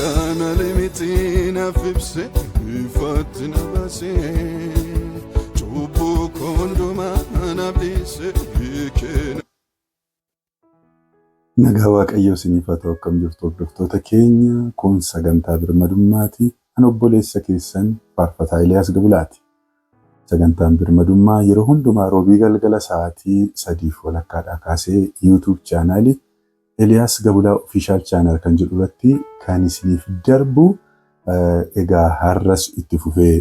Kana miti naaf ibse, ifaatti na baase, cubbuu koo hundumaa naaf dhiise kenna. Nagaa Waaqayyoo isiniif haa ta'u. Akkam jirtu, hordoftoota keenya? Kun sagantaa birmadummaati. An obboleessa keessan Faarfataa Eliyaas Gabulaati. Sagantaan birmadummaa yeroo hundumaa Roobii galgala sa'aatii 3:30dhaa kaasee YouTube channelii Eliyaas Gabulaa Official Channel kan jedhu irratti kan isiniif darbu. Egaa har'as itti fufee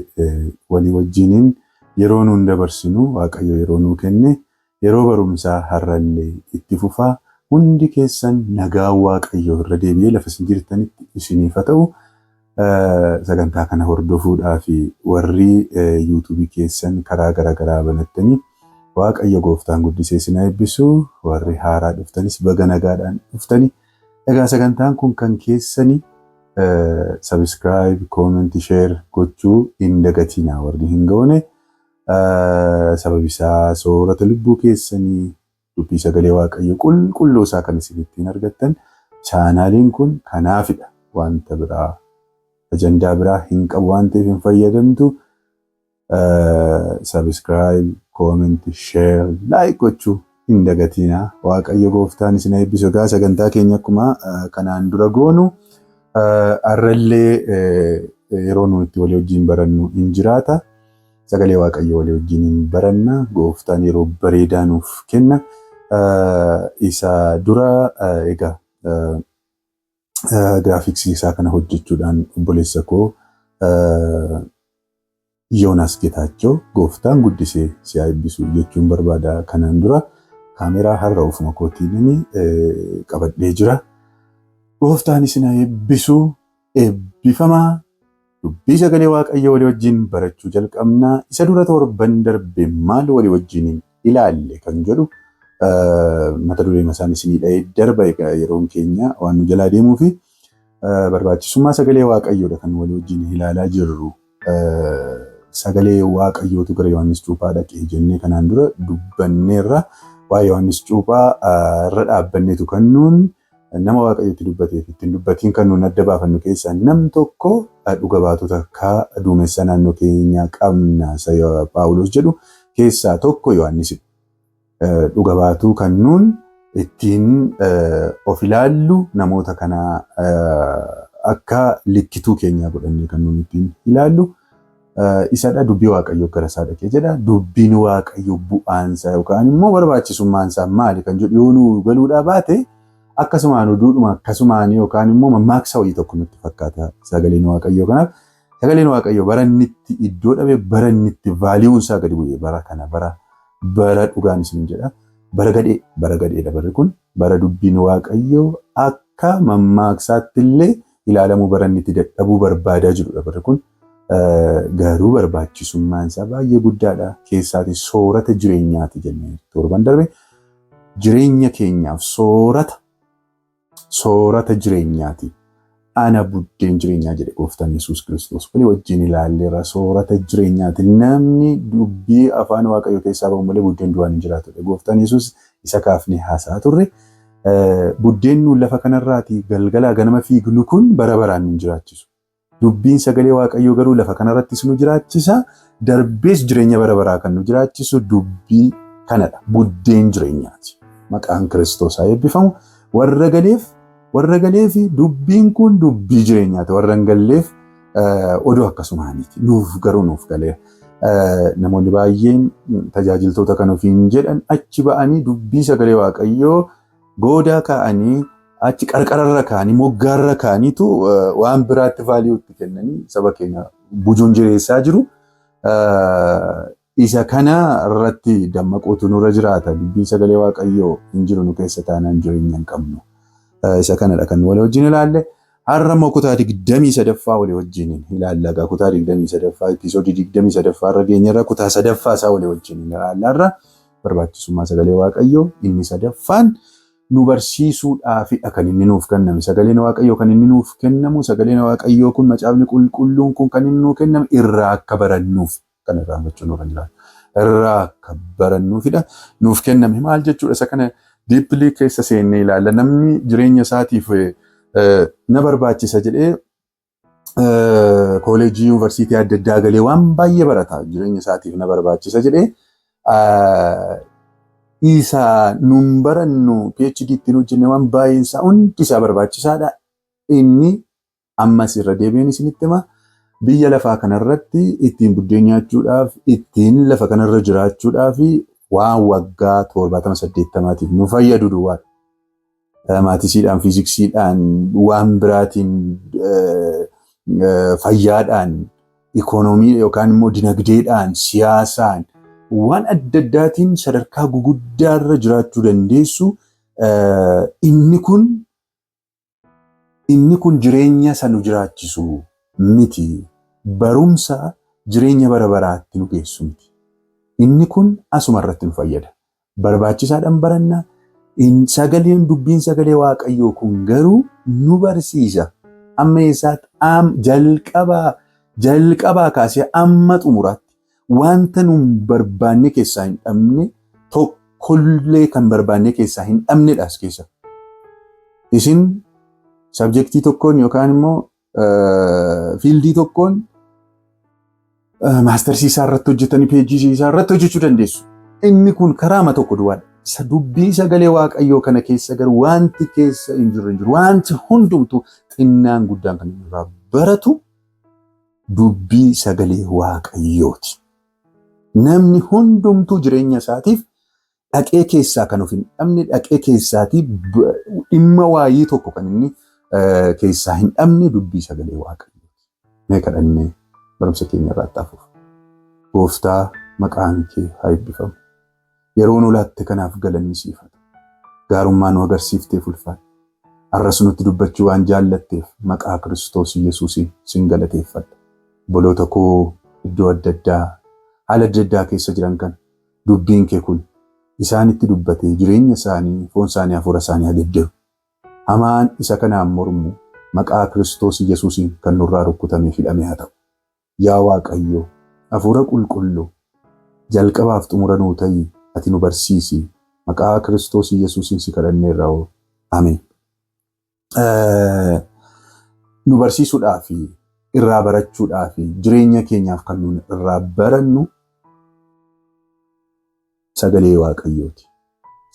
walii wajjiniin yeroo nuun dabarsinu, Waaqayyo yeroo nuu kenne, yeroo barumsaa har'allee itti fufaa. Hundi keessan nagaa Waaqayyoo irra deebi'ee lafa isin jirtanitti isiniif haa ta'u. Sagantaa kana hordofuudhaaf warri YouTubeii keessan karaa garaagaraa banattanii, Waaqayyo gooftaan guddisee isin haa eebbisu. Warri haaraa dhuftanis baga nagaadhaan dhuftani. Egaa sagantaan kun kan keessani. Subscribe, comment, share gochuu hin dagatinaa warri hin goone. Sababi isaa soorata lubbuu keessanii, dubbii sagalee Waaqayyo qulqulluu isaa kan isin ittiin argattan channeliin kun kanaafidha. Wanta biraa, ajandaa biraa hin qabu waan ta'eef hin fayyadamtu. Subscribe, comment, share, like gochuu hin dagatinaa. Waaqayyo gooftaan isin eebbisu. Egaa sagantaa keenya akkuma kanaan dura goonu har'allee yeroo nuti itti walii wajjin barannu hin jiraata. Sagalee Waaqayyo walii wajjin hin baranna. Gooftaan yeroo bareedaa nuuf kenna. Isa dura egaa graphicsii isaa kana hojjechuudhaan obboleessa koo Yoonaas Getaachoo gooftaan guddisee si haa eebbisu jechuun barbaada. Kanaan dura kaameraa har'a ofuma kootiin qabadhee jira. Gooftaan isin haa eebbisu. Eebbifamaa. Dubbii sagalee Waaqayyoo walii wajjin barachuu jalqabna. Isa dura torban darbe maal walii wajjin ilaalle kan jedhu mata duree masaan isinii dha'ee darba. Egaa yeroon keenya waan nu jalaa deemuu fi barbaachisummaa sagalee Waaqayyoodha kan walii wajjin ilaalaa jirru. Sagalee Waaqayyootu gara Yohaannis Cuuphaa dhaqee jennee kanaan dura dubbanneerra. Waa'ee Yohaannis Cuuphaa irra dhaabbanneetu kan nuun nama Waaqayyotti dubbateef ittiin dubbatiin kan nuun adda baafannu keessaa nam tokko dhuga baatota akka duumessa naannoo keenyaa qabna isa Phaawulos jedhu keessaa tokko Yohaannisidha. Dhuga baatuu kan nuun ittiin of ilaallu, namoota kana akka likkituu keenyaa godhannee kan nuun ittiin ilaallu isadha. Dubbii Waaqayyoo gara isaa dhaqee jedha. Dubbiin Waaqayyoo bu'aansaa yookaan immoo barbaachisummaansaa maali kan jedhu yoo nu galuudhaa baate, akkasumaan oduudhuma akkasumaan yookaan immoo mammaaksa wayii tokko nutti fakkaata sagaleen Waaqayyoo. Kanaaf sagaleen Waaqayyoo bara inni itti iddoo dhabe, bara inni itti valueun isaa gadi bu'e, bara kana bara dhugaan isin jedha. Bara gadhee, bara gadheedha barri kun. Bara dubbiin Waaqayyoo akka mammaaksaatti illee ilaalamuu bara inni itti dadhabuu barbaadaa jirudha barri kun. Garuu barbaachisummaan isaa baay'ee guddaadha. Keessaati soorata jireenyaati jennee torban darbe. Jireenya keenyaaf soorata, soorata jireenyaati. Ana buddeen jireenyaa jedhe gooftaan Yesuus Kiristoos. Walii wajjin ilaalleerra, soorata jireenyaati. Namni dubbii afaan Waaqayyoo keessaa bahu malee buddeen du'aan hin jiraatudha. Gooftaan Yesuus isa kaafnee haasaa turre. Buddeen nuun lafa kanarraati galgalaa ganama fiignu kun bara baraan nu jiraachisu. Dubbiin sagalee Waaqayyoo garuu lafa kanarrattis nu jiraachisa. Darbees jireenya bara baraa kan nu jiraachisu dubbii kanadha. Buddeen jireenyaati. Maqaan Kiristoos haa eebbifamu. Warra galeef dubbiin kun dubbii jireenyaati. Warra hin galleef oduu akkasumaaniiti. Nuuf garuu nuuf galeera. Namoonni baay'een tajaajiltoota kan ofiin jedhan achi ba'anii dubbii sagalee Waaqayyoo goodaa kaa'anii, achi qarqararra kaa'anii, moggaarra kaa'aniitu waan biraatti value itti kennanii saba keenya bujuun jireessaa jiru. Isa kana irratti dammaquutu nurra jiraata. Dubbiin sagalee Waaqayyoo hin jiru nu keessa taanaan jireenya hin qabnu. Isa kanadha kan walii wajjin ilaalle. Har'a immoo kutaa 23ffaa walii wajjin ilaalla. Egaa kutaa 23ffaa, episodeii 23ffaa irra geenyerra, kutaa sadaffaa isaa walii wajjin ilaalla. Har'a barbaachisummaa sagalee Waaqayyoo inni sadaffaan nu barsiisuudhaafidha kan inni nuuf kenname. Sagaleen Waaqayyoo kan inni nuuf kennamu, sagaleen Waaqayyoo kun, macaafni qulqulluun kun kan inni nuuf kenname irraa akka barannuuf, kan irraanfachuu nurra hin jiraatu. Irraa akka barannuufidha. Nuuf kenname maal jechuudha? Isa kana deeply keessa seennee ilaalla. Namni jireenya isaatiif na barbaachisa jedhee Kooleejii yuunivarsiitii adda addaa galee waan baay'ee barata, jireenya isaatiif na barbaachisa jedhee. Isa nun barannu, PhD ittiin hojjenne, waan baay'een isaa hundi isaa barbaachisaadha. Inni ammas irra deebiin isinitti hima. Biyya lafaa kanarratti ittiin buddeen nyaachuudhaaf, ittiin lafa kanarra jiraachuudhaaf waan waggaa 70, 80tiif nu fayyadu duwwaadha. Mathsiidhaan, fiiziksiidhaan, waan biraatiin, fayyaadhaan, ikoonoomii yookaan immoo dinagdeedhaan, siyaasaan, waan adda addaatiin sadarkaa guguddaarra jiraachuu dandeessu. Inni kun jireenya isa nu jiraachisu miti. Barumsa jireenya bara baraatti nu geessu miti. Inni kun asuma irratti nu fayyada. Barbaachisaadhaan baranna. Sagaleen, dubbiin sagalee Waaqayyoo kun garuu nu barsiisa. Amma eessaatti? Jalqabaa kaasee amma xumuraatti wanta nu barbaanne keessaa hin dhabne, tokkollee kan barbaanne keessaa hin dhabnedha as keessa. Isin subjectii tokkoon yookaan immoo fieldii tokkoon mastersii isaa irratti hojjetanii PhD isaa irratti hojjechuu dandeessu. Inni kun karaama tokko duwwaadha. Isa dubbii sagalee Waaqayyoo kana keessa garuu wanti keessa hin jirre hin jiru. Wanti hundumtuu xinnaan guddaan kan inni irraa baratu dubbii sagalee Waaqayyooti. Namni hundumtuu jireenya isaatiif dhaqee keessaa kan of hin dhabne, dhaqee keessaatii dhimma waayii tokko kan inni keessaa hin dhabne dubbii sagalee Waaqayyooti. Mee kadhannee barumsa keenya irraa hafuuf. Gooftaa, maqaan kee haa eebbifamu. Yeroo nu laatte kanaaf galanni siif haa ta'u. Gaarummaa nu agarsiifteef ulfaadhu. Har'as nutti dubbachuu waan jaallatteef maqaa Kiristoos Yesuusiin sin galateeffadha. Obboloota koo iddoo adda addaa, haala adda addaa keessa jiran kan dubbiin kee kun isaanitti dubbatee jireenya isaanii, foon isaanii, hafuura isaanii haa gedderu. Hamaan isa kanaan mormu maqaa Kiristoos Yesuusiin kan nurraa rukkutamee hidhamee haa ta'u. Yaa Waaqayyo, hafuura qulqulluu, jalqabaaf xumura nuu ta'i, ati nu barsiisi. Maqaa Kiristoos Yesuusiin si kadhanneerra. Ameen. Nu barsiisuudhaaf, irraa barachuudhaaf, jireenya keenyaaf kan nuyi irraa barannu sagalee Waaqayyooti.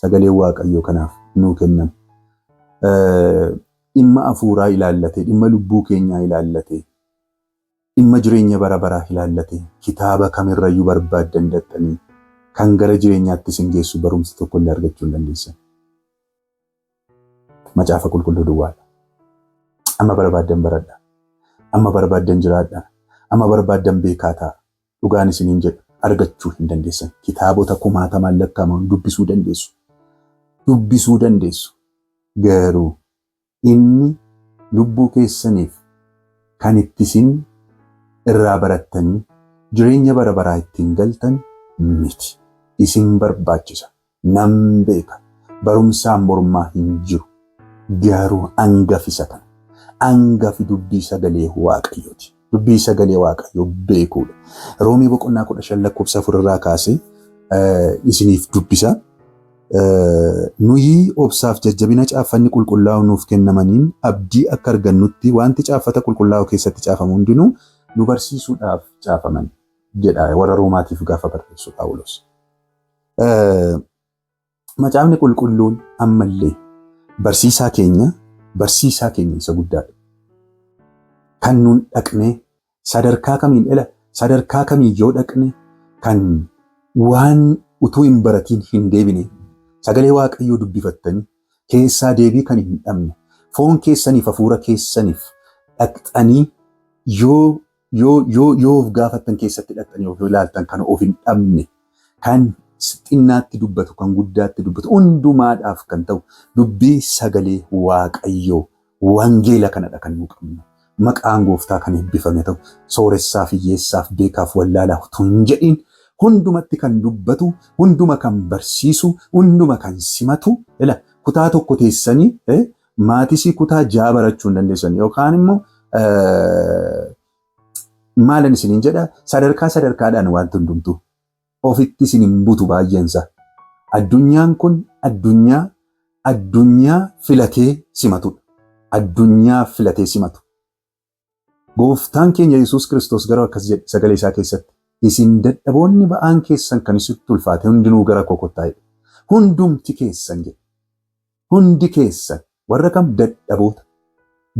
Sagalee Waaqayyoo kanaaf nuu kennama. Dhimma hafuuraa ilaallatee, dhimma lubbuu keenyaa ilaallatee, dhimma jireenya bara baraa ilaallatee kitaaba kamirrayyuu barbaaddan dattanii kan gara jireenyaatti isin geessu barumsa tokko illee argachuu hin dandeessan. Macaafa Qulqulluu duwwaadha. Amma barbaaddan baradha. Amma barbaaddan jiraadha. Amma barbaaddan beekaa ta'a. Dhugaan isiniin jedhu, argachuu hin dandeessan. Kitaabota kumaatamaan lakkaa'aman dubbisuu dandeessu. Dubbisuu dandeessu. Garuu inni lubbuu keessaniif kan itti isin irraa barattanii jireenya bara baraa ittiin galtan miti. Isin barbaachisa. Nan beeka. Barumsaan mormaa hin jiru. Garuu angafi isa kana. Angafi dubbii sagalee Waaqayyooti. Dubbii sagalee Waaqayyoo beekuudha. Roomii boqonnaa 15 lakkoofsa 4 irraa kaasee isiniif dubbisa. Nuyi obsaaf jajjabina caaffanni qulqullaa'u nuuf kennamaniin abdii akka argannutti, wanti caaffata qulqullaa'u keessatti caafamu hundinuu nu barsiisuudhaaf caafaman jedha warra Roomaatiif gaafa barreessu Phaawulos. Macaafni Qulqulluun ammallee barsiisaa keenya, barsiisaa keenya isa guddaadha. Kan nuun dhaqnee sadarkaa kamiin ila sadarkaa kamiin yoo dhaqne, kan waan utuu hin baratiin hin deebine, sagalee Waaqayyoo dubbifattanii keessaa deebii kan hin dhabne, foon keessaniif hafuura keessaniif dhaqxanii yoo of gaafattan, keessatti dhaqxanii of ilaaltan, kan of hin dhabne, kan xinnaatti dubbatu, kan guddaatti dubbatu, hundumaadhaaf kan ta'u dubbii sagalee Waaqayyoo wangeela kanadha kan nu qabnu. Maqaan Gooftaa kan eebbifame ta'u. Sooressaaf, hiyyeessaaf, beekaaf, wallaalaaf utuu hin jedhiin hundumatti kan dubbatu, hunduma kan barsiisu, hunduma kan simatu. Ila kutaa tokko teessanii mathsii kutaa 6 barachuu hin dandeessan, yookaan immoo maalan isiniin jedha, sadarkaa sadarkaadhaan wanti hundumtu ofitti isin hin butu baay'eensa. Addunyaan kun addunyaa filatee simatudha. Addunyaa filatee simatu. Gooftaan keenya Yesuus Kiristoos garuu akkas jedhe sagalee isaa keessatti. Isin dadhaboonni ba'aan keessan kan isitti ulfaate hundinuu gara koo kottaa jedhe. Hundumti keessan jedhe. Hundi keessan warra kam dadhaboota.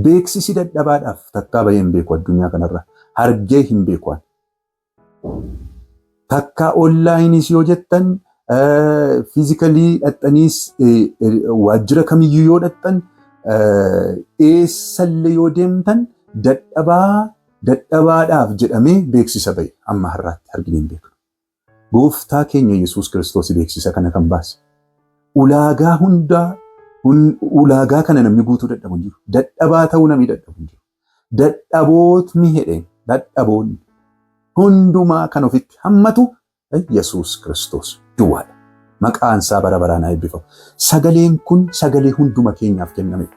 Beeksisi dadhabaadhaaf takkaa bahee hin beeku addunyaa kanarra. Argee hin beeku ani. Takkaa onlineiis yoo jettan, physically dhaxxaniis, waajjira kamiyyuu yoo dhaxxan, eessallee yoo deemtan, dadhabaa dadhabaadhaaf jedhamee beeksisa bahe amma har'aatti arginee hin beeknu. Gooftaa keenya Yesuus Kiristoos beeksisa kana kan baase. Ulaagaa hundaa, ulaagaa kana namni guutuu dadhabu hin jiru. Dadhabaa ta'uu namni dadhabu hin jiru. Dadhabootni jedheen, dadhaboonni hundumaa kan ofitti hammatu Yesuus Kiristoos duwwaadha. Maqaan isaa bara baraan haa eebbifamu. Sagaleen kun sagalee hunduma keenyaaf kennamedha.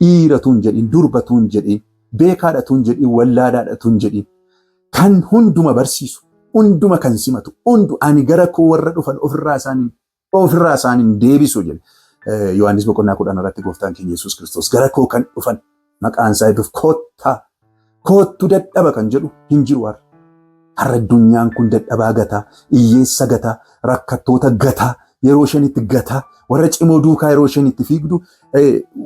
Dhiiratu hin jedhin, durbatu hin jedhin, beekaadhatu hin jedhin, wallaalaadhatu hin jedhin. Kan hunduma barsiisu, hunduma kan simatu, hundu ani gara koo warra dhufan ofirraa isaaniin deebisu jedhe. Yohaannis boqonnaa 10 irratti gooftaan keenya Yesuus Kiristoos gara koo kan dhufan, maqaan isaa eebbifamu, kottaa, koottu dadhaba kan jedhu hin jiru har'a. Har'a addunyaan kun dadhabaa gataa, hiyyeessa gataa, rakkattoota gataa, yeroo isheen itti gataa, warra cimoo duukaa yeroo isheen itti fiigdu,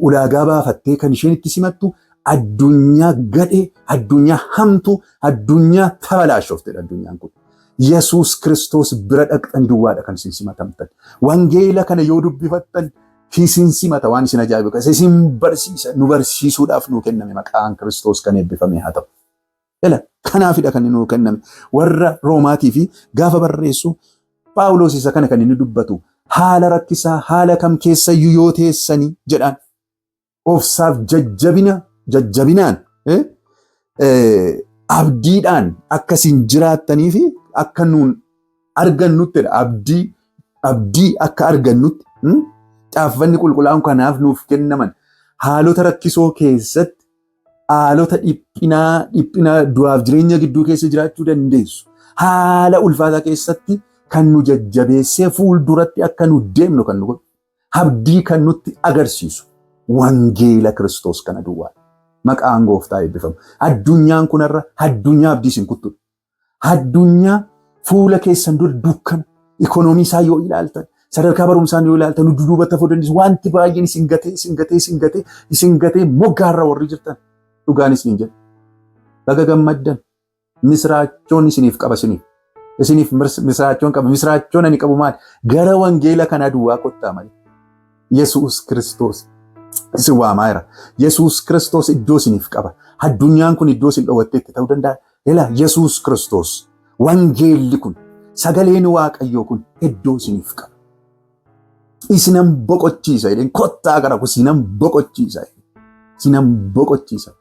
ulaagaa baafattee kan isheen itti simattu addunyaa gadhee, addunyaa hamtuu, addunyaa tabalaashooftedha addunyaan kun. Yesuus Kiristoos bira dhaqxan duwwaadha kan isin simatamtan. Wangeela kana yoo dubbifattan isin simata. Waan isin ajaa'ibu isin barsiisa, nu barsiisuudhaaf nu kenname. Maqaan Kiristoos kan eebbifame haa ta'u. Ela kanaafidha kan inni nuu kenname. Warra Roomaatii fi gaafa barreessu Phaawulos isa kana kan inni dubbatu, haala rakkisaa haala kam keessayyuu yoo teessanii jedhaan, obsaaf jajjabina jajjabinaan, abdiidhaan akkasiin jiraattanii fi akka nuun argannuttidha. Abdii akka argannutti caaffanni qulqullaa'uun kanaaf nuuf kennaman. Haalota rakkisoo keessatti, haalota dhiphinaa, dhiphina du'aaf jireenya gidduu keessa jiraachuu dandeessu. Haala ulfaataa keessatti kan nu jajjabeessee fuulduratti akka nu deemnu kan nu godhu, abdii kan nutti agarsiisu wangeela Kiristoos kana duwwaadha. Maqaan gooftaa eebbifamu. Addunyaan kunarra addunyaa abdii isin kuttudha. Addunyaa fuula keessan dura dukkana, ikonoomii isaa yoo ilaaltan, sadarkaa barumsaan yoo ilaaltan, duubatti hafuu dandeessu. Wanti baay'een isin gatee, isin gatee, isin gatee, isin gatee moggaarra warri jirtan, dhugaan isin jedha. Baga gammaddan, misraachoon isiniif qaba isiniif. Isiniif misraachoon qaba. Misraachoon ani qabu maali? Gara wangeela kanaa duwwaa kottaa malee. Yesuus Kiristoos isin waamaa jira. Yesuus Kiristoos iddoo isiniif qaba. Addunyaan kun iddoo isin dhowwatteetti ta'uu danda'a. Ela Yesuus Kiristoos, wangeelli kun, sagaleen Waaqayyoo kun iddoo isiniif qaba. Isinan boqochiisa jedheen, kottaa gara koo, isinan boqochiisa. Isinan boqochiisa.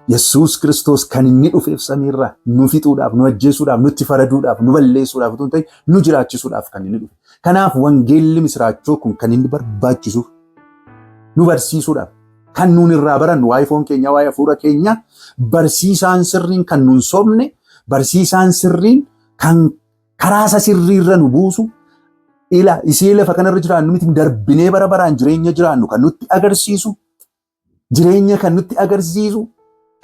Yesuus Kiristoos kan inni dhufeef samiirraa nu fixuudhaaf, nu ajjeesuudhaaf, nutti faraduudhaaf, nu balleessuudhaaf utuu hin ta'in, nu jiraachisuudhaaf kan inni dhufe. Kanaaf wangeelli misiraachoo kun kan inni barbaachisuuf nu barsiisuudhaaf, kan nuun irraa barannu waa'ee foon keenyaa, waa'ee hafuura keenyaa, barsiisaan sirriin kan nuun sobne, barsiisaan sirriin kan karaa isa sirriirra nu buusu, ila isee lafa kanarra jiraannu miti, darbinee bara baraan jireenya jiraannu kan nutti agarsiisu, jireenya kan nutti agarsiisu,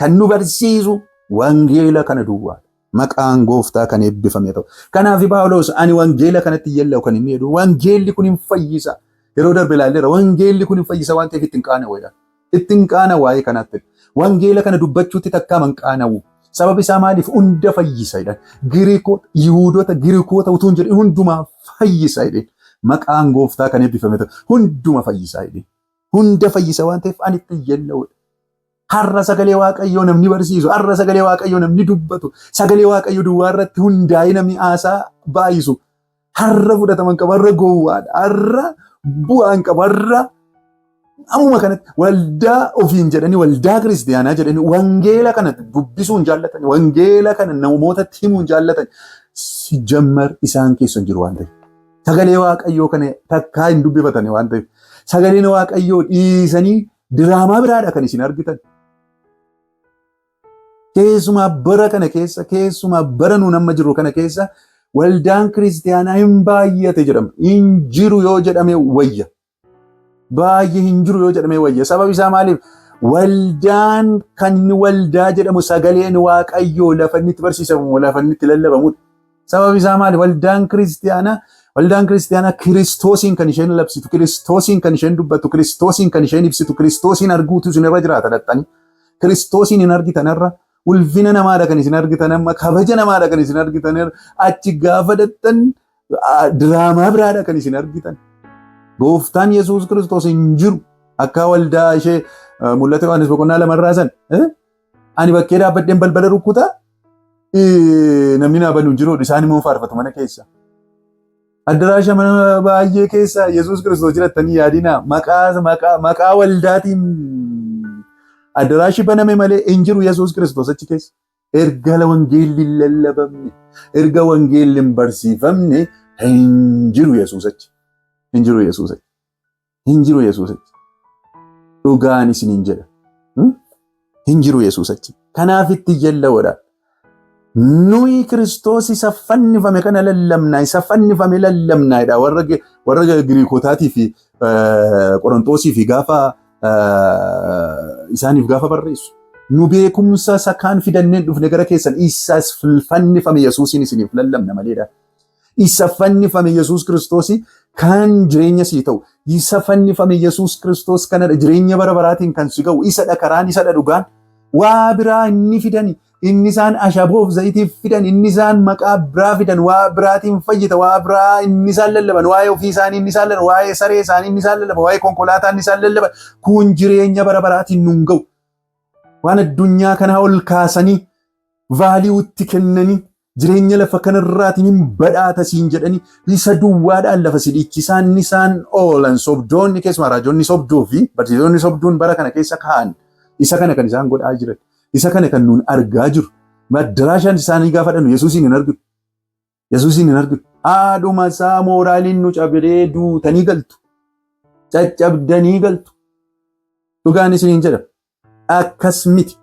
kan nu barsiisu wangeela kana duwwaadha. Maqaan gooftaa kan eebbifame ta'u. Kanaaf Phaawulos ani wangeela kanatti yella'u kan inni jedhu, wangeelli kun hin fayyisa. Yeroo darbe ilaalleera, wangeelli kun hin fayyisa waan ta'eef ittiin qaana'u jedha. Ittiin qaana'u waa'ee kanaatti. Wangeela kana dubbachuutti takkaa man qaana'u. Sababi isaa maaliif? Hunda fayyisa jedhan. Giriikota, Yihuudota, Giriikota utuu hin jedhin hundumaa fayyisa jedhan. Maqaan gooftaa kan eebbifame ta'u. Hunduma fayyisa jedhan. Hunda fayyisa waan ta'eef ani ittiin yella'udha. Har'a sagalee Waaqayyoo namni barsiisu, har'a sagalee Waaqayyoo namni dubbatu, sagalee Waaqayyoo duwwaa irratti hundaa'ee namni haasaa baay'isu har'a fudhataman qabu, har'a gowwaadha, har'a bu'aan qabu, har'a ammuma kanatti waldaa ofiin jedhanii, waldaa kiristiyaanaa jedhanii wangeela kana dubbisuun jaallatan, wangeela kana namootatti himuun jaallatan, sijammar isaan keessa hin jiru waan ta'eef. Sagalee Waaqayyoo kana takkaa hin dubbifatan waan ta'eef. Sagaleen Waaqayyoo dhiisanii diraamaa biraadha kan isin argitan. Keessumaa bara kana keessa, keessumaa bara nuun amma jirru kana keessa, waldaan kiristiyaanaa hin baay'ate jedhama. Hin jiru yoo jedhame wayya. Baay'ee hin jiru yoo jedhame wayya. Sababi isaa maaliif? Waldaan kan inni waldaa jedhamu sagaleen Waaqayyoo lafa inni itti barsiisamu, lafa inni itti lallabamudha. Sababi isaa maali? Waldaan kiristiyaanaa Kiristoosiin kan isheen labsitu, Kiristoosiin kan isheen dubbattu, Kiristoosiin kan isheen ibsitu, Kiristoosiin arguutu isin irra jiraata dhaxxanii. Kiristoosiin hin argitan irra, ulfina namaadha kan isin argitan amma, kabaja namaadha kan isin argitan irra, achi gaafa dhaqxan diraamaa biraadha kan isin argitan. Gooftaan Yesuus Kiristoos hin jiru. Akka waldaa ishee Mul'ata Yohaannis boqonnaa 2rraa san ani bakkee dhaabbadheen balbala rukkutaa, namni naa banu hin jiru, isaan immoo faarfatu mana keessa. Addaraasha mana baay'ee keessa Yesuus Kiristoos jirattanii yaadina, maqaa waldaatiin addaraashii baname malee hin jiru Yesuus Kiristoos achi keessa. Erga wangeelli hin lallabamne, erga wangeelli hin barsiifamne, hin jiru Yesuus achi. Hin jiru Yesuus achi. Hin jiru Yesuus achi. Dhugaan isiniin jedha. Hin jiru Yesuus achi. Kanaaf itti jalla'oodha. Nuyi Kiristoos isa fannifame kana lallabnaa, isa fannifame lallabnaadha. Warra Giriikotaatii fi Qorontoosii fi gaafa isaaniif gaafa barreessu. Nu beekumsa isa kaan fidanneen dhufne gara keessan, isa fannifame Yesuusiin isiniif lallabna maleedha. Isa fannifame Yesuus Kiristoos kan jireenya sii ta'u, isa fannifame Yesuus Kiristoos kanadha jireenya bara baraatiin kan si ga'u, isadha karaan, isadha dhugaan. Waa biraa inni fidani, inni isaan ashaboof zayitiif fidan, inni isaan maqaa biraa fidan, waa biraatiin fayyita, waa biraa inni isaan lallaban, waa'ee ofii isaanii inni isaan lallaban, waa'ee saree isaanii inni isaan lallaban, waa'ee konkolaataa inni isaan lallaban, kun jireenya bara baraatiin nun ga'u. Waan addunyaa kanaa ol kaasanii value tti kennanii, jireenya lafa kanarraatiin hin badhaata siin jedhanii, isa duwwaadhaan lafa si dhiichisaan isaan oolan sobdoonni, keessumaa raajonni sobduu fi barsiisonni sobduun bara kana keessa kaa'an, isa kana kan isaan godhaa jiran, isa kana kan nuun argaa jiru. Addaraashaan isaanii gaafa dhannu Yesuusiin hin arginu. Yesuusiin hin arginu. Haadhuma isaa mooraaliin nu cabdee duutanii galtu. Caccabdanii galtu. Dhugaan isiniin jedha. Akkas miti.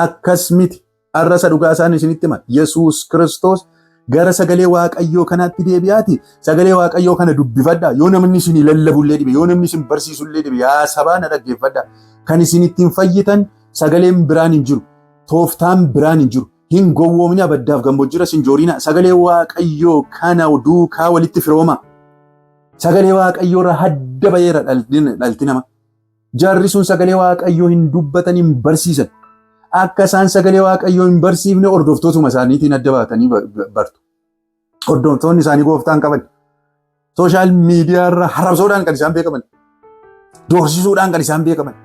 Akkas miti. Har'a isa dhugaa isaan isinitti hima. Yesuus Kiristoos, gara sagalee Waaqayyoo kanaatti deebi'aati. Sagalee Waaqayyoo kana dubbifadhaa. Yoo namni isin lallabullee dhibe, yoo namni isin barsiisullee dhibe, yaa sabaa na dhaggeeffadhaa. Kan isin ittiin fayyitan sagaleen biraan hin jiru. Tooftaan biraan hin jiru. Hin gowwoomina, baddaaf gammoojjiirra sin jooriina. Sagalee Waaqayyoo kana duukaa walitti firooma. Sagalee Waaqayyoo irraa hadda baheera dhalti nama. Jarri sun sagalee Waaqayyoo hin dubbatan, hin barsiisan. Akka isaan sagalee Waaqayyoo hin barsiifne hordoftootuma isaaniitiin adda baatanii bartu. Hordoftoonni isaanii gooftaan qaban. Social media irra harrabsoodhaan kan isaan beekaman. Doorsisuudhaan kan isaan beekaman.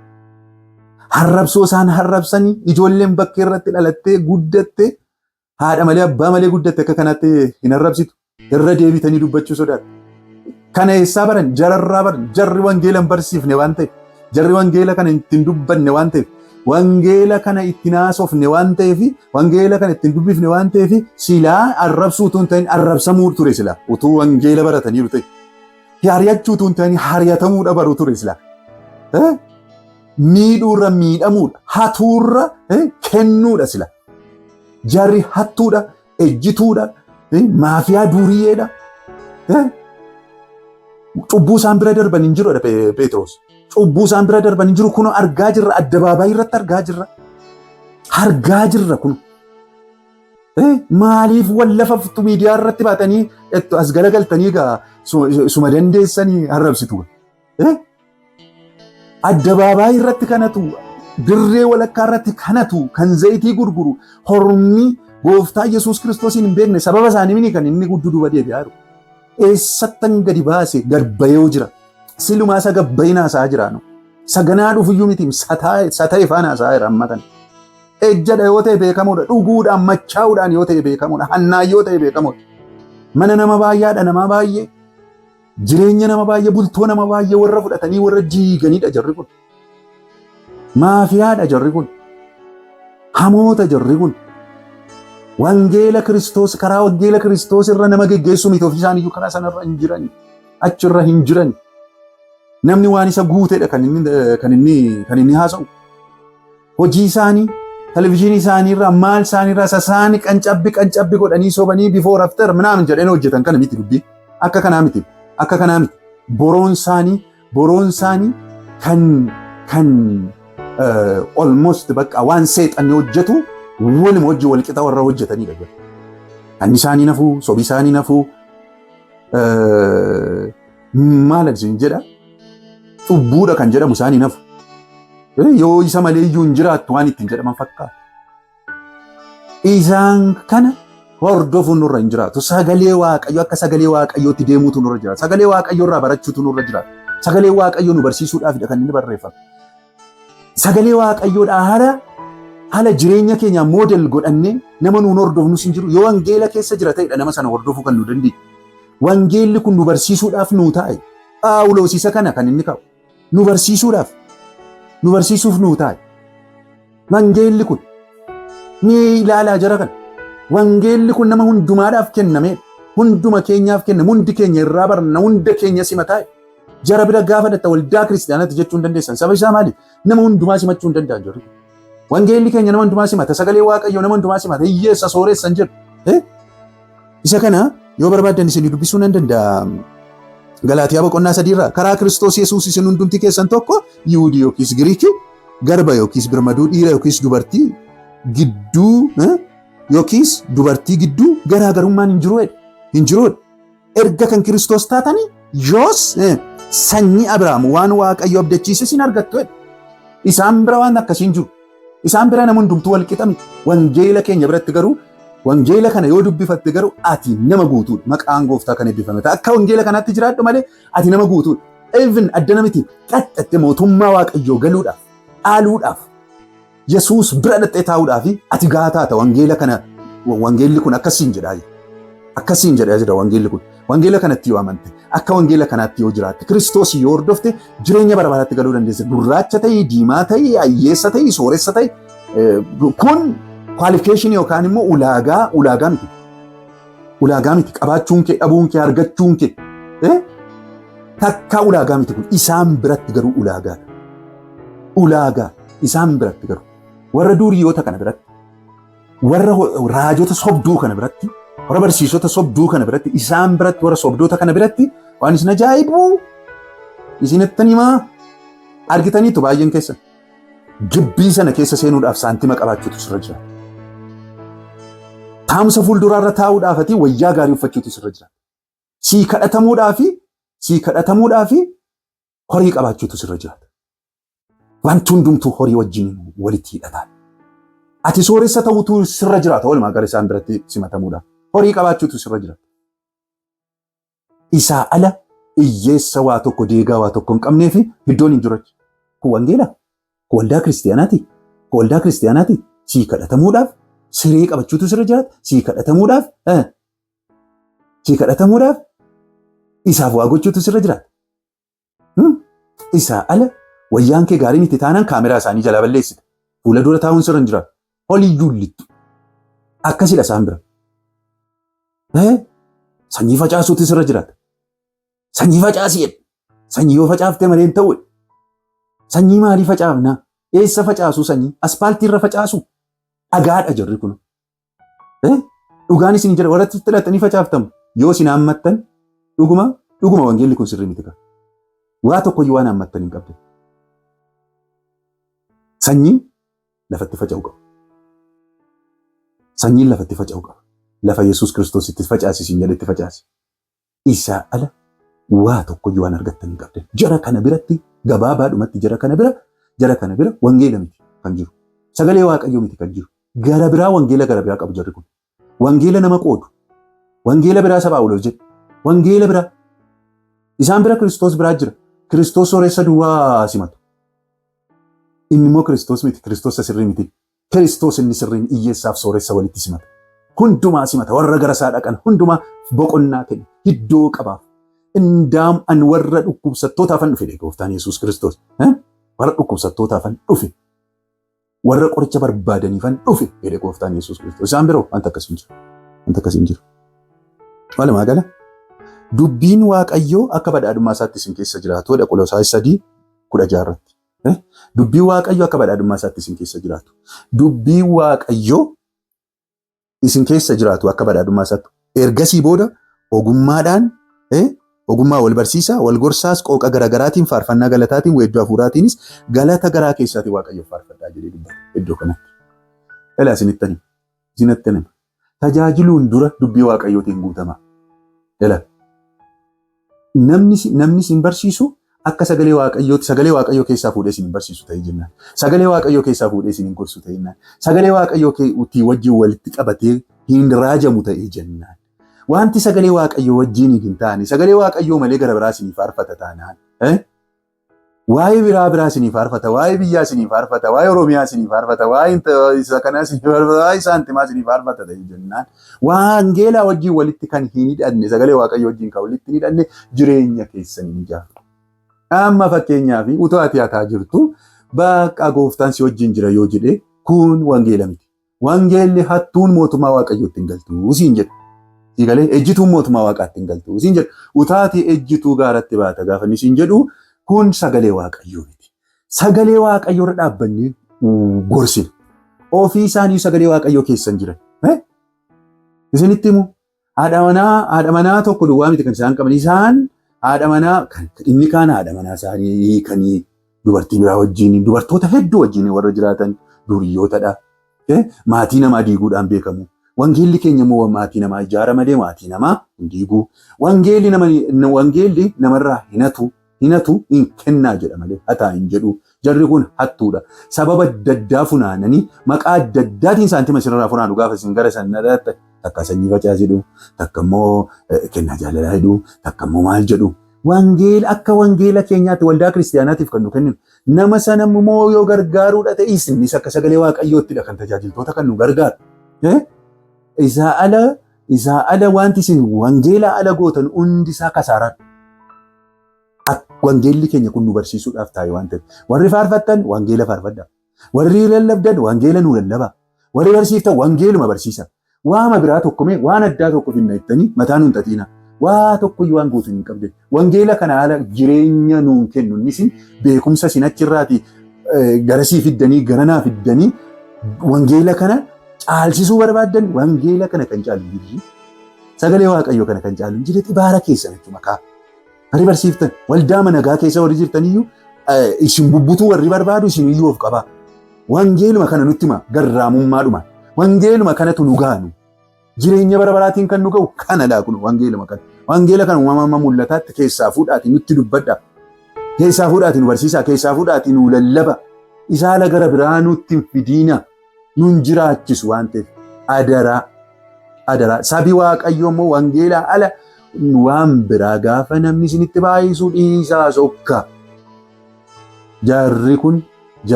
Harrabsoo isaan harrabsanii ijoolleen bakkee irratti dhalattee guddatte, haadha malee abbaa malee guddatte akka kanaatti hin arrabsitu. Irra deebitanii dubbachuu sodaatu. Kana eessaa baran? Jararraa baran. Jarri wangeela hin barsiifne waan ta'eef, jarri wangeela kana ittiin dubbanne waan ta'eef, wangeela kana ittiin haasofne waan ta'eef, wangeela kana ittiin dubbifne waan ta'eef, silaa arrabsuu utuu hin ta'in arrabsamuu ture silaa utuu wangeela barataniiru ta'e. Hari'achuu utuu hin ta'in hari'atamuudha baru ture silaa. Miidhuurra miidhamuudha. Hatuurra kennuudha sila. Jarri hattuudha, ejjituudha, maafiyaa duuriyyeedha. Cubbuu isaan bira darban hin jiru, Phexros. Cubbuu isaan bira darban hin jiru, kun argaa jirra, addabaabaayii irratti argaa jirra. Argaa jirra kun. Maaliif wal lafaftu miidiyaa irratti baatanii as galagaltanii egaa suma dandeessanii arrabsitu? Addabaabaayii irratti kanatu, dirree walakkaa irratti kanatu kan zayitii gurguru, hormi gooftaa Yesuus Kiristoosiin hin beekne sababa isaanii mini kan inni duuba deebi'aa jiru. Eessattan gadi baase gad bayoo jira. Silumaa isa gabbayinaa isaa jiraanu. Saganaa dhufuyyuu miti, sata'e faana isaa jira amma kana. Ejjadha yoo ta'e beekamuudha. Dhuguudhaan machaa'uudhaan yoo ta'e beekamuudha. Hannaan yoo ta'e beekamuudha. Mana nama baay'aadha, nama baay'ee. Jireenya nama baay'ee, bultoo nama baay'ee warra fudhatanii warra jiiganidha jarri kun. Maafiyaadha jarri kun. Hamoota jarri kun. Wangeela Kiristoos, karaa wangeela Kiristoos irra nama geggeessuu miti, ofii isaaniiyyuu karaa sanarra hin jiran. Achirra hin jiran. Namni waan isa guutedha kan inni haasa'u. Hojii isaanii televizyiinii isaanii irraa, maal isaanii irraa, sasaani qancabbi qancabbi godhanii sobanii before after minaamin jedhanii hojjetan kana miti dubbii. Akka kanaa miti. Akka kanaa miti. Boroon isaanii kan kan Almost bakka waan seexanni hojjetu waluma hojii walqixa warra hojjetanidha jira. Kan isaanii nafuu, sobi isaanii nafuu, maal isin jedha, cubbuudha kan jedhamu isaanii nafu. Yoo isa malee iyyuu hin jiraattu waan ittiin jedhaman fakkaata. Isaan kana hordofuun nurra hin jiraatu. Sagalee Waaqayyoo akka sagalee Waaqayyootti deemuutu nurra jiraata. Sagalee Waaqayyoo irraa barachuutu nurra jiraata. Sagalee Waaqayyoo nu barsiisuudhaafidha kan inni barreeffame. Sagalee Waaqayyoodhaa haala jireenya keenya model godhannee nama nuun hordofnus hin jiru. Yoo wangeela keessa jira ta'edha nama sana hordofuu kan nu dandeenyu. Wangeelli kun nu barsiisuudhaaf nuu taa'e. Phaawulos isa kana kan inni kaa'u. Nu barsiisuudhaaf. Nu barsiisuuf nuu taa'e. Wangeelli kun mee ilaalaa jara kana. Wangeelli kun nama hundumaadhaaf kenname. Hunduma keenyaaf kenname. Hundi keenya irraa barna. Hunda keenya simataa. Jara bira gaafa dhatta waldaa kiristaanaatti jechuu hin dandeessan. Sababa isaa maali? Nama hundumaa simachuu hin danda'an jiru. Wangeelli keenya nama hundumaa simata. Sagalee Waaqayyoo nama hundumaa simata. Hiyyeessa sooressa hin jedhu. Isa kana yoo barbaaddan isin dubbisuu nan danda'a. Galaatiyaa boqonnaa 3 irraa, karaa Kiristoos Yesuus isin hundumti keessan tokko, Yihuudii yookiis Giriikii, garba yookiis birmaduu, dhiira yookiis dubartii gidduu yookiis dubartii gidduu garaagarummaan hin jiru hin jiru. Erga kan Kiristoos taatanii yoos sanyii Abrahaam, waan Waaqayyo abdachiise isin argattu. Isaan bira waan akkasii hin jiru. Isaan bira nama hundumtuu wal qixa miti. Wangeela keenya biratti garuu, wangeela kana yoo dubbifatte garuu, ati nama guutuudha. Maqaan Gooftaa kan eebbifame ta'a. Akka wangeela kanaatti jiraadhu malee ati nama guutuudha. Even addana miti, qaxxatte mootummaa Waaqayyoo galuudhaaf, dhaaluudhaaf, Yesuus bira dhaxxee taa'uudhaaf ati gahaa taata. Wangeela kana, wangeelli kun akkasiin jedhaa jira. Akkasiin jedhaa jira wangeelli kun. Wangeela kanatti yoo amante, akka wangeela kanaatti yoo jiraatte, Kiristoos yoo hordofte, jireenya bara baraatti galuu dandeessa. Gurraacha ta'ii, diimaa ta'ii, hiyyeessa ta'ii, sooressa ta'ii, kun qualification yookaan immoo ulaagaa miti. Ulaagaa miti qabaachuun kee, dhabuun kee, argachuun kee takka ulaagaa miti kun. Isaan biratti garuu ulaagaadha. Ulaagaa isaan biratti garuu warra duriyoota kana biratti, warra raajota sobduu kana biratti, warra barsiisota sobduu kana biratti, isaan biratti, warra sobdoota kana biratti waan isin ajaa'ibu isinittan himaa, argitaniitu baay'een keessan. Gibbii sana keessa seenuudhaaf saantima qabaachuutu sirra jira. Taa'umsa fuulduraarra taa'uudhaaf ati wayyaa gaarii uffachuutu sirra jira. Sii kadhatamuudhaafi horii qabaachuutu sirra jira. Wanti hundumtuu horii wajjin walitti hidhataa. Ati sooressa ta'uutu sirra jiraata walumaa gara isaan biratti simatamuudhaaf. Horii qabaachuutu sirra jira. Isaa ala hiyyeessa waa tokko deegaa waa tokko hin qabnee fi iddoon hin jiru. Kun wangeela. Kun waldaa kiristiyaanaati. Kun waldaa kiristiyaanaati. Sii kadhatamuudhaaf siree qabachuutu sirra jiraata. Sii kadhatamuudhaaf isaaf waa gochuutu sirra jiraata. Isaa ala wayyaan kee gaarii miti taanaan kaameraa isaanii jalaa balleessita. Fuula dura taa'uun sirra hin jiraatu. Holiyyuu lixxu. Akkasidha isaan bira. Sanyii facaasuutu sirra jiraata. Sanyii facaasii jedhu. Sanyii yoo facaaftee malee hin ta'u. Sanyii maalii facaafna? Eessa facaasu sanyii? Aspaaltii irra facaasu? Dhagaadha jarri kun. Dhugaan isin jira warratti hidhatanii facaaftamu. Yoo isin haammattan dhuguma dhuguma wangeelli kun sirrii miti. Waa tokkoyyuu waan haammattan hin qabdan. Sanyiin lafatti faca'u qaba. Sanyiin lafatti faca'u qaba. Lafa Yesuus Kiristoos itti facaasi jedhe itti facaasi. Isaa ala waa tokkoyyuu waan argattan hin qabdan. Jara kana biratti, gabaabaadhumatti, jara kana bira wangeela miti kan jiru. Sagalee Waaqayyoo miti kan jiru. Gara biraa, wangeela gara biraa qabu jarri kun. Wangeela nama qoodu. Wangeela biraa isa Phaawulos jedhe. Wangeela biraa. Isaan bira Kiristoos biraa jira. Kiristoos sooressa duwwaa simatu. Inni immoo Kiristoos miti. Kiristoos isa sirrii miti. Kiristoos inni sirriin hiyyeessaaf sooressa walitti simata. Hundumaa simata. Warra gara isaa dhaqan hundumaa boqonnaa kenna. Iddoo qabaaf. Indaam an warra dhukkubsattootaafan dhufe, Gooftaan Yesuus Kiristoos. Warra dhukkubsattootaafan dhufe. Warra qoricha barbaadaniifan dhufe jedhe Gooftaan Yesuus Kiristoos. Isaan biroo wanta akkasii hin jiru. Wanta akkasii hin jiru. Walumaa gala dubbiin Waaqayyoo akka badhaadhummaa isaatti isin keessa jiraatudha. Qolosaayis 3:16 irratti. Dubbiin Waaqayyoo akka badhaadhummaa isaatti isin keessa jiraatu. Dubbiin Waaqayyoo isin keessa jiraatu akka badhaadhummaa isaatti. Ergasii booda ogummaadhaan Ogummaa wal barsiisaa, wal gorsaas, qooqa garaagaraatiin, faarfannaa galataatiin, weedduu hafuuraatiinis galata garaa keessaatiin Waaqayyoof faarfadhaa jedhee dubbata iddoo kanatti. Ilaa isinittan hima. Isinittan hima. Tajaajiluun dura dubbii Waaqayyootiin guutama. Ilaa namni isin barsiisu akka sagalee Waaqayyooti, sagalee Waaqayyoo keessaa fuudhee isin hin barsiisu ta'ee jennaan. Sagalee Waaqayyoo keessaa fuudhee isin hin gorsu ta'ee jennaan. Sagalee Waaqayyoo wajjin walitti qabatee hin raajamu ta'ee jennaan. Wanti sagalee Waaqayyoo wajjin hin taane, sagalee Waaqayyoo malee gara biraa isinii faarfata taanaan. Waa'ee biraa biraa isinii faarfata, waa'ee biyyaa isinii faarfata, waa'ee Oromiyaa isinii faarfata, waa'ee isa kanaa isinii faarfata, waa'ee saantimaa isinii faarfata ta'ee jennaan. Wangeelaa wajjin walitti kan hin hidhanne, sagalee Waaqayyoo wajjin kan walitti hin hidhanne jireenya keessan hin ijaaru. Amma fakkeenyaaf utuu ati hataa jirtu bakka gooftaan si wajjin jira yoo jedhe kun wangeela miti. Wangeelli hattuun mootummaa Waaqayyootti hin galtu siin jedhu. Sii galee ejjituun mootummaa Waaqaatti hin galtu siin jedhu. Utaati ejjituu gaaratti baata gaafa inni siin jedhu kun sagalee Waaqayyoo miti. Sagalee Waaqayyoo irra dhaabbannee gorsina. Ofii isaanii sagalee Waaqayyoo keessan jiran. Isinitti himu. Haadha manaa tokko duwwaa miti kan isaan qaban. Isaan haadha manaa inni kaan haadha manaa isaanii hiikanii dubartii biraa wajjin, dubartoota hedduu wajjin warra jiraatan duriyyootadha. Maatii namaa diiguudhaan beekamu. Wangeelli keenya immoo maatii namaa ijaara malee maatii namaa hin diigu. Wangeelli nama wangeelli namarraa hin hatu, hin hatu, hin kennaa jedha malee hataa hin jedhu. Jarri kun hattuudha. Sababa adda addaa funaananii maqaa adda addaatiin saantima isinirraa funaanu gaafa isin gara sana dhaqxan. Takka sanyii facaas jedhu, takka immoo kennaa jaalalaa jedhu, takka immoo maal jedhu. Wangeela akka wangeela keenyaatti waldaa kiristiyaanaatiif kan nu kenninu. Nama sana immoo yoo gargaaruudha ta'e innis akka sagalee Waaqayyoottidha kan tajaajiltoota kan nu gargaaru. Isaa ala isaa ala wanti isin wangeela ala gootan hundi isaa kasaaraadha. Wangeelli keenya kun nu barsiisuudhaaf taa'e waan ta'eef. Warri faarfattan wangeela faarfadhaa. Warri lallabdan wangeela nu lallabaa. Warri barsiiftan wangeeluma barsiisa. Waama biraa tokko mee waan addaa tokko finna jettanii mataa nuun xaxiina. Waa tokko iyyuu waan gootu hin qabdan. Wangeela kana haala jireenya nuun kennu innis beekumsa isin achirraati garasii fiddanii garanaa fiddanii wangeela kana caalchisuu barbaaddan wangeela kana kan caalu hin jiru. Sagalee Waaqayyoo kana kan caalu hin jiru xibaara keessan jechuudha maqaa. Warri barsiiftan waldaa managaa keessa warri jirtan iyyuu isin bubbutuu warri barbaadu isin iyyuu of qabaa. Wangeeluma kana nutti hima garraamummaadhuma. Wangeeluma kanatu nu gaanu. Jireenya bara baraatiin kan nu ga'u kana laa kun wangeeluma kana. Wangeela kana uumama amma mul'ataatti keessaa fuudhaatii nutti dubbadha. Keessaa fuudhaatii nu barsiisaa, keessaa fuudhaatii nu lallaba. Isaa ala gara biraa nutti hin fidiina. Nun jiraachisu waan ta'eef adaraa. Adaraa. Sabi Waaqayyoo immoo wangeelaa ala waan biraa gaafa namni isinitti baay'isu dhiisaa sokka. Jarri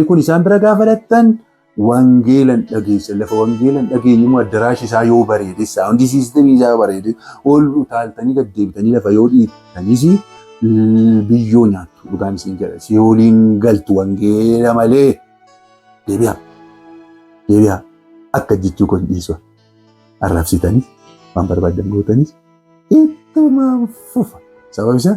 kun isaan bira gaafa dhattan wangeelan dhageessan. Lafa wangeelan dhageenye immoo addaraasha isaa yoo bareede, saawundi siistemii isaa yoo bareede, ol utaaltanii gad deebitanii lafa yoo dhiittanis biyyoo nyaattu dhugaan isin jedha. Si'ooliin galtu wangeela malee. Deebi'aa. Deebi'aa. Akka jechuu kun dhiisu. Arrabsitanis waan barbaadan gootanis ittuma fufa. Sababni isaa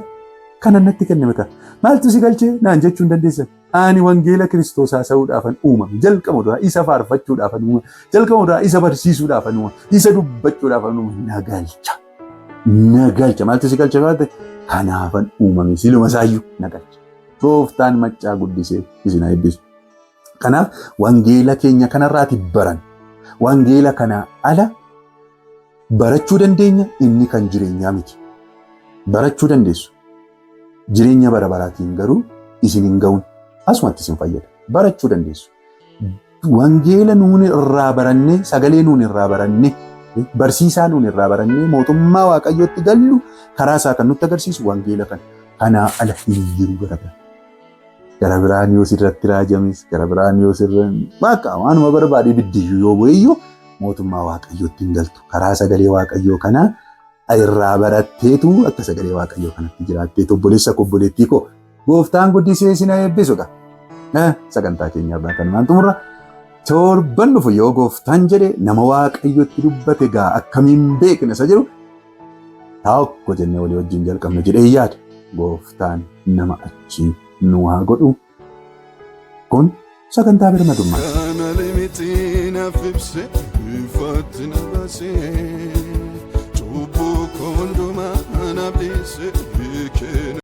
kana natti kenname ta'a. Maaltu si galchee naan jechuu hin dandeessan. Ani wangeela Kiristoos haasa'uudhaafan uumame. Jalqaba duraa isa faarfachuudhaafan uumame. Jalqaba duraa isa barsiisuudhaafan uumame. Isa dubbachuudhaafan uumame. Na galcha. Na galcha. Maaltu si galcha baate? Kanaafan uumame. Siluma isaayyuu na galcha. Gooftaan maccaa guddisee isin haa eebbisu. Kanaaf wangeela keenya kanarraati baran. Wangeela kanaa ala barachuu dandeenya, inni kan jireenyaa miti. Barachuu dandeessu. Jireenya bara baraatiin garuu isin hin ga'uun asumatti isin fayyada. Barachuu dandeessu. Wangeela nuun irraa barannee, sagalee nuun irraa barannee, barsiisaa nuun irraa barannee mootummaa Waaqayyootti gallu karaa isaa kan nutti agarsiisu wangeela kana. Kanaa ala hin jiru gara biraa. Gara biraan yoo sirratti raajames, gara biraan yoo sirra bakka waanuma barbaade ibiddiyyuu yoo bu'eyyuu mootummaa Waaqayyootti hin galtu. Karaa sagalee Waaqayyoo kanaa irraa baratteetu akka sagalee Waaqayyoo kanatti jiraatteetu obboleessa koo obboleettii koo gooftaan guddisee isin haa eebbisudha. Sagantaa keenya irraa kanumaan xumurra. Torban dhufu yoo gooftaan jedhe nama Waaqayyotti dubbate gaa akkamiin beekna isa jedhu tokko jennee walii wajjin jalqabna jedhee yaada. Gooftaan nama achii nu haa godhu. Kun sagantaa birmadummaa. Kana limitii naaf ibse ifaatti na baasee cubbuu. Hundumaa naaf dhiisee kenna.